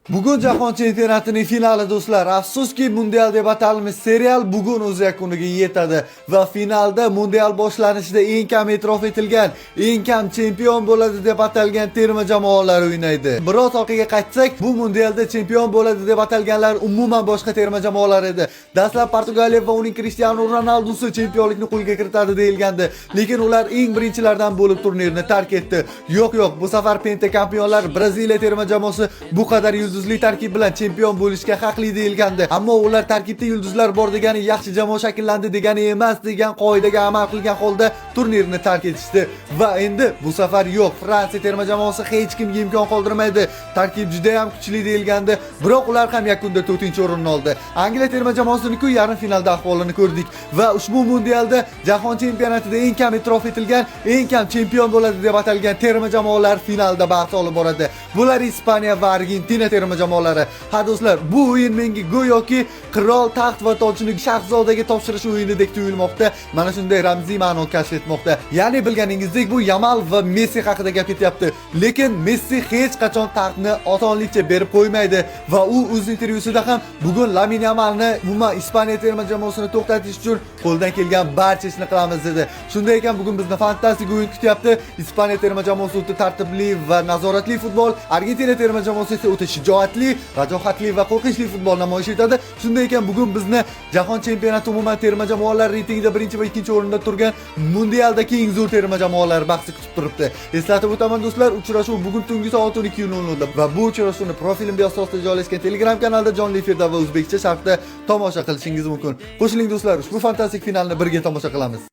Bugun jahon chempionatining finali, do'stlar. Afsuski, mundial deb atalmish serial bugun o'z yakuniga yetadi va finalda mundial boshlanishida eng kam e'tirof etilgan, eng kam chempion bo'ladi deb atalgan terma jamoalar o'ynaydi. Biroz orqaga qaytsak, bu mundialda chempion bo'ladi deb atalganlar umuman boshqa terma jamoalar edi. Dastlab Portugaliya va uning Cristiano Ronaldosi chempionlikni qo'lga kiritadi deyilgandi, lekin ular eng birinchilardan bo'lib turnirni tark etdi. Yo'q, yo'q, bu safar pentachampionlar Braziliya terma jamoasi bu qadar yulduzli tarkib bilan chempion bo'lishga haqli deyilgandi. Ammo ular tarkibda yulduzlar bor degani yaxshi jamoa shakllandi degani emas degan qoidaga amal qilgan holda turnirni tark etishdi. Va endi bu safar yo'q, Fransiya terma jamoasi hech kimga imkon qoldirmaydi. Tarkib juda ham kuchli deyilgandi, biroq ular ham yakunda 4-o'rinni oldi. Angliya terma jamoasini-ku yarim finalda ahvolini ko'rdik va ushbu mundialda jahon chempionatida eng kam e'tirof etilgan, eng kam chempion bo'ladi deb atalgan terma jamoalar finalda bahs olib boradi. Bular Ispaniya va Argentina terma jamoalari. Ha do'stlar, bu o'yin menga go'yoki qirol taxt va tojini shahzodaga topshirish o'yinidek tuyulmoqda. Mana shunday ramziy ma'no kashf etmoqda. Ya'ni bilganingizdek, bu Yamal va Messi haqida gap ketyapti. Lekin Messi hech qachon taxtni osonlikcha berib qo'ymaydi va u o'z intervyusida ham bugun Lamin Yamalni, umuman Ispaniya terma jamoasini to'xtatish uchun qo'ldan kelgan barcha ishni qilamiz dedi. Shunday ekan, bugun bizni fantastik o'yin kutyapti. Ispaniya terma jamoasi o'ta tartibli va nazoratli futbol, Argentina terma jamoasi esa o'ta shijoatli, vajohatli va qo'rqinchli futbol namoyish etadi. Shunday ekan, bugun bizni jahon chempionati, umuman terma jamoalar reytingida birinchi va ikkinchi o'rinda turgan mundialdagi eng zo'r terma jamoalar bahsi kutib turibdi. Eslatib o'taman do'stlar, uchrashuv bugun tungi soat 12:00 da va bu uchrashuvni profilim asosida joylashgan Telegram kanalda jonli efirda va o'zbekcha sharhda tomosha qilishingiz mumkin. Qo'shiling do'stlar, ushbu fantastik finalni birga tomosha qilamiz.